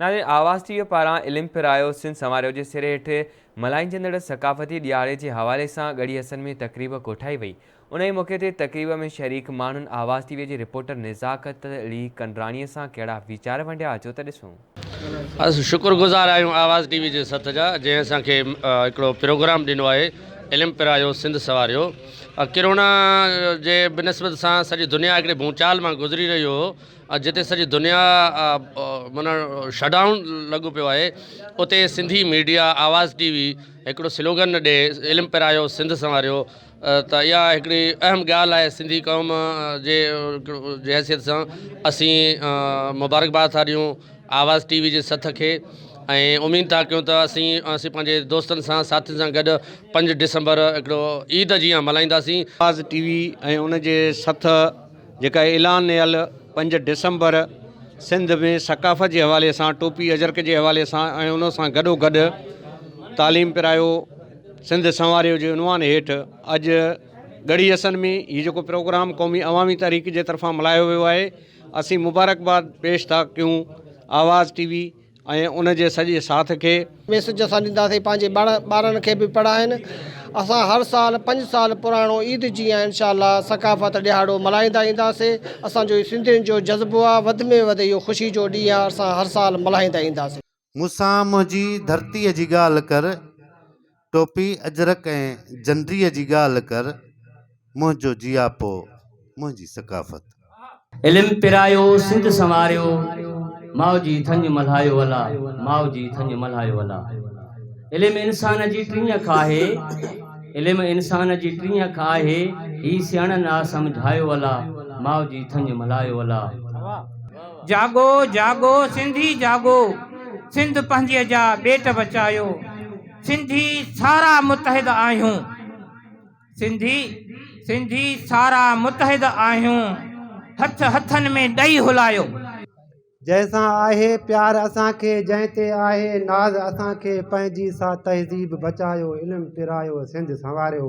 ناظرين آواز ٽي وي پاران علم پرايو سنڌ سنواريو جي سري هيٺ ملهائجندڙ ثقافتي ڏهاڙي جي حوالي سان ڳڙهي حسن ۾ تقريب ڪوٺائي وئي. انهي موقعي تي تقريب ۾ شريڪ ماڻهن آواز ٽي وي جي رپورٽر نزاڪت علي ڪنڊراڻي سان ڪهڙا ويچار ونڊيا اچو ته ڏسون. اسين شڪر گذار آهيون آواز ٽي وي جي سٿ جا جنهن اسان کي هڪڙو پروگرام ڏنو آهي علم پرايو سنڌ سنواريو ڪرونا جي بنسبت سان سڄي دنيا هڪڙي ڀونچال مان گذري رهي هو جتي سڄي دنيا معنيٰ شٽ ڊائون لڳو پيو آهي اتي سنڌي ميڊيا آواز ٽي وي هڪڙو سلوگن ڏي علم پرايو سنڌ سنواريو ته اها هڪڙي اهم ڳالهه آهي سنڌي قوم جي جي حيثيت سان اسين مبارڪباد ٿا ڏيون آواز ٽي وي جي سٿ کي ۽ اميد ٿا ڪيون ته اسين اسين پنهنجي دوستن سان ساٿين سان گڏ پنج ڊسمبر هڪڙو عيد جيان ملهائينداسين. آواز ٽي وي ۽ ان جي سٿ جيڪا اعلانيل پنج ڊسمبر سنڌ ۾ ثقافت جي حوالي سان ٽوپي اجرڪ جي حوالي سان ۽ ان سان گڏو گڏ تعليم پرايو سنڌ سنواريو جي عنوان هيٺ اڄ ڳڙهي حسن ۾ هي جيڪو پروگرام قومي عوامي تحريڪ جي طرفان ملهايو ويو آهي اسين مبارڪباد پيش ٿا ڪيون آواز ٽي وي ۽ ان جي سڄي ساٿ کي. ميسج اسان ڏينداسين پنهنجي ٻارن کي به پڙهائن اسان هر سال پنج سال پراڻو عيد جيان انشاء الله ثقافت ڏهاڙو ملهائيندا اينداسين اسان جو هي سنڌين جو جذبو آهي وڌ ۾ وڌ اهو خوشي جو ڏينهن آهي اسان هر سال ملهائيندا اينداسين. مون سان منهنجي ڌرتيء جي ڳالهه ڪر، ٽوپي اجرڪ ۽ جنڊيء جي ڳالهه ڪر، منهنجو جياپو، منهنجي ثقافت. علم پرايو سنڌ سنواريو، ماء جي ٿڃ ملهايو الا، ماء جي ٿڃ ملهايو الا. علم انسان جي ٽين اک آهي، علم انسان جي ٽين اک آهي، هي سياڻن آ سمجهايو الا، ماء جي ٿڃ ملهايو الا. جاڳو جاڳو سنڌي جاڳو، سنڌ پنهنجيء جا ٻيٽ بچايو، سنڌي سارا متحد آهيون، سنڌي سنڌي سارا متحد آهيون، هٿ هٿن ۾ ڏئي هلايو. جنهن سان آهي پيار اسان کي، جنهن تي آهي ناز اسان کي، پنهنجي سا تهذيب بچايو، علم پرايو، سنڌ سنواريو.